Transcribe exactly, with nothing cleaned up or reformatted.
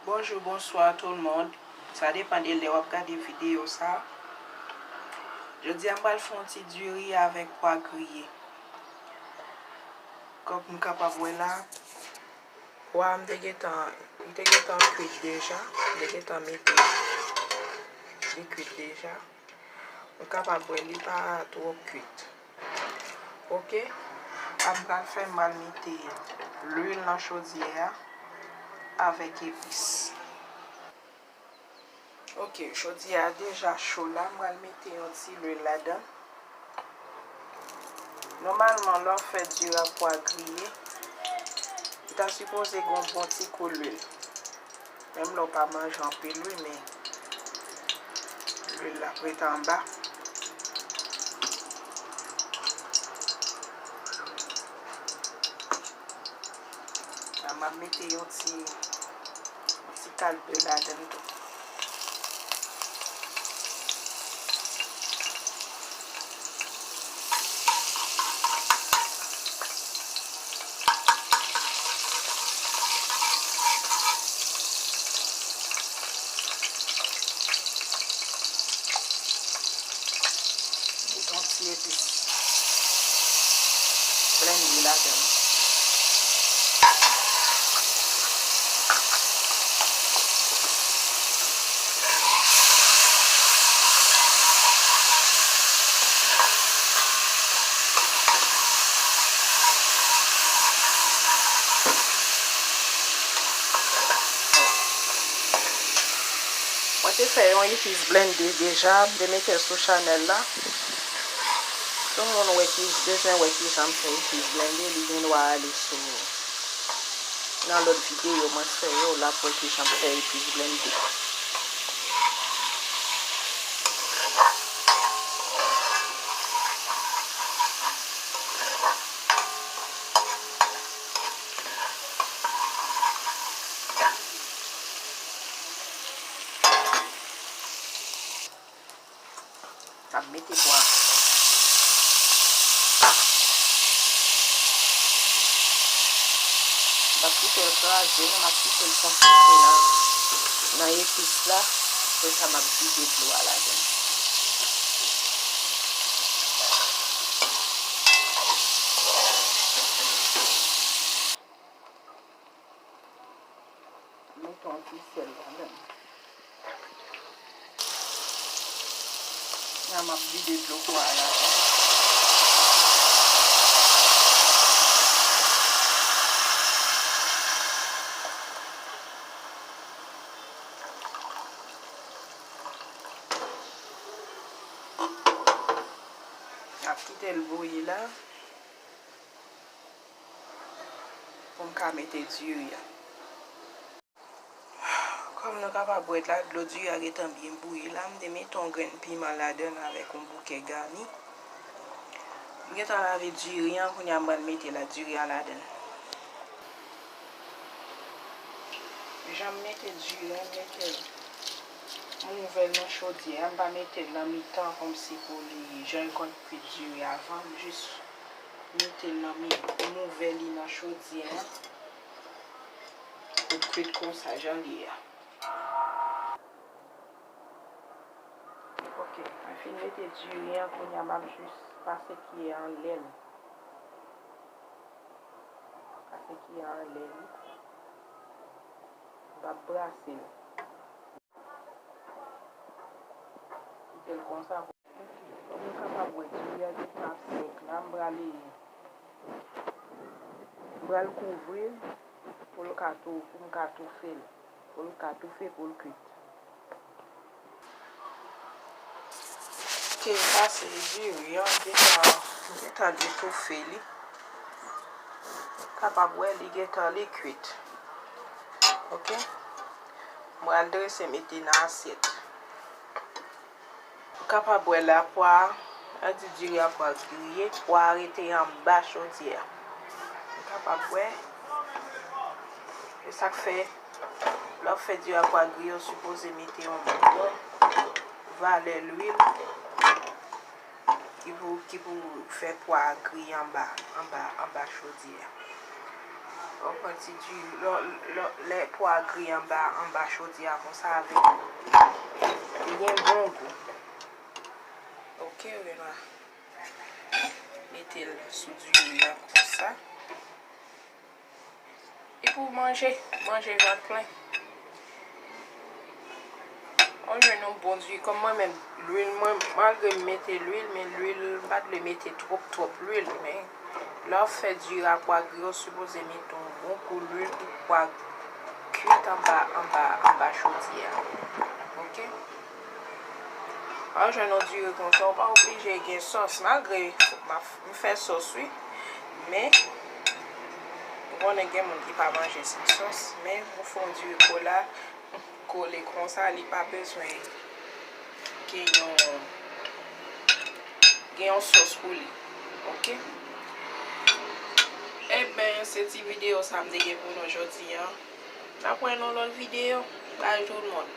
Bonjou, bonswa tout moun. Sa depann de lè w ap gade videyo sa. Jodi a, m pral fè yon ti diri avèk pwa griye. Kòm nou kapab wè la, pwa m te gentan, li te gentan kwit deja. M te gentan mete li kwit deja. Nou kapab wè li pa twò kwit. Oke. Sa m pral fè, m pral mete lwil nan chodyè a avèk epis. Oke, chodyè a deja cho la, m pral mete yon ti lwil ladan. Nòmalman, lè w fè diri a pwa griye, li ta sipoze gen yon bon ti kou lwil. Menm lè w pa manje anpil, wi, men lwil la ap ret anba. La, m ap mete yon ti, yon ti kalpe ladan l tou. Met yon ti epis blende ladan l. Mwen te fè yon epis blende deja, m te mete l sou chanèl la. Tout moun wè ki, bezwen wè kijan m fè epis blende, li gen dwa ale sou, nan lòt videyo mwen fè yo, l ap wè kijan m fè epis blende. M ap mete pwa. M p ap kite l kraze, non, m ap kite l konsantre nan, nan epis la. Apre sa, m ap vide dlo a ladan l. Mete yon ti sèl ladan. La, m ap vide dlo pwa a ladan. M ap kite l bouyi la. Pou m ka mete diri a. Kòm nou kapab wè la, dlo diri a gentan byen bouyi la, m te mete yon grenn piman ladan l avèk yon bouke gani. M gentan lave diri an, kounye a m pral mete la diri a ladan l. Jan m mete diri an, m mete l, m ouvè l nan chodyè a, m pa mete l nan mitan kòmsi pou li, jan yo konn kwit diri avan, m jis mete l nan mi, m ouvè li nan chodyè a pou l kwit konsa jan l ye a. Oke, mwen fin mete diri an, kounye a m ap jis pase kiyè anlè l. Pase kiyè anlè li. M p ap brase l. Kite l konsa. Kòm nou kapab wè, diri a gentan ap sèk la, m prale, m pral kouvri l pou l ka tou, pou m ka toufe l, pou l ka toufe, pou l kwit. Oke, sa se diri an, gentan, gentan detoufe li. Kapab wè li gentan li kwit. Oke? M pral drese mete nan asyèt. Ou kapab wè la pwa a, lè di diri a pral griye, pwa a rete anba chodyè a. Ou kapab wè. Se sa k fè, lè w ap fè diri a pral griye, ou sipoze mete yon bon valè lwil ki pou, ki pou fè pwa a griye anba, anba, anba chodyè a. Ou pran ti diri, lè, lè, lè pwa gri anba, anba chodyè a konsa avèk li. Li gen bon gou. Ok, Renoir. Mete l sou diri a konsa. Epi w manje, manje vant plen. Ou jwenn yon bon diri. Kòm mwen menm, lwil mwen, malgre m mete lwil, men lwil, m pa t vle mete twòp, twòp lwil, men lè w ap fè diri a pwa gri, ou sipoze mete yon bon kou lwil pou pwa kwit anba, anba, anba chodyè a. Ok? Ou jwenn yon diri konsa, ou pa oblije gen sòs, malgre m ap, m fè sòs, wi, men ou konnen gen moun ki pa manje san sòs, men ou fè yon diri kola, kole konsa, li pa bezwen gen yon, gen yon sòs pou li. Ok? Ebyen, se ti videyo sa m te gen pou nou jodi a. N ap wè nan lòt videyo. Bay tout moun.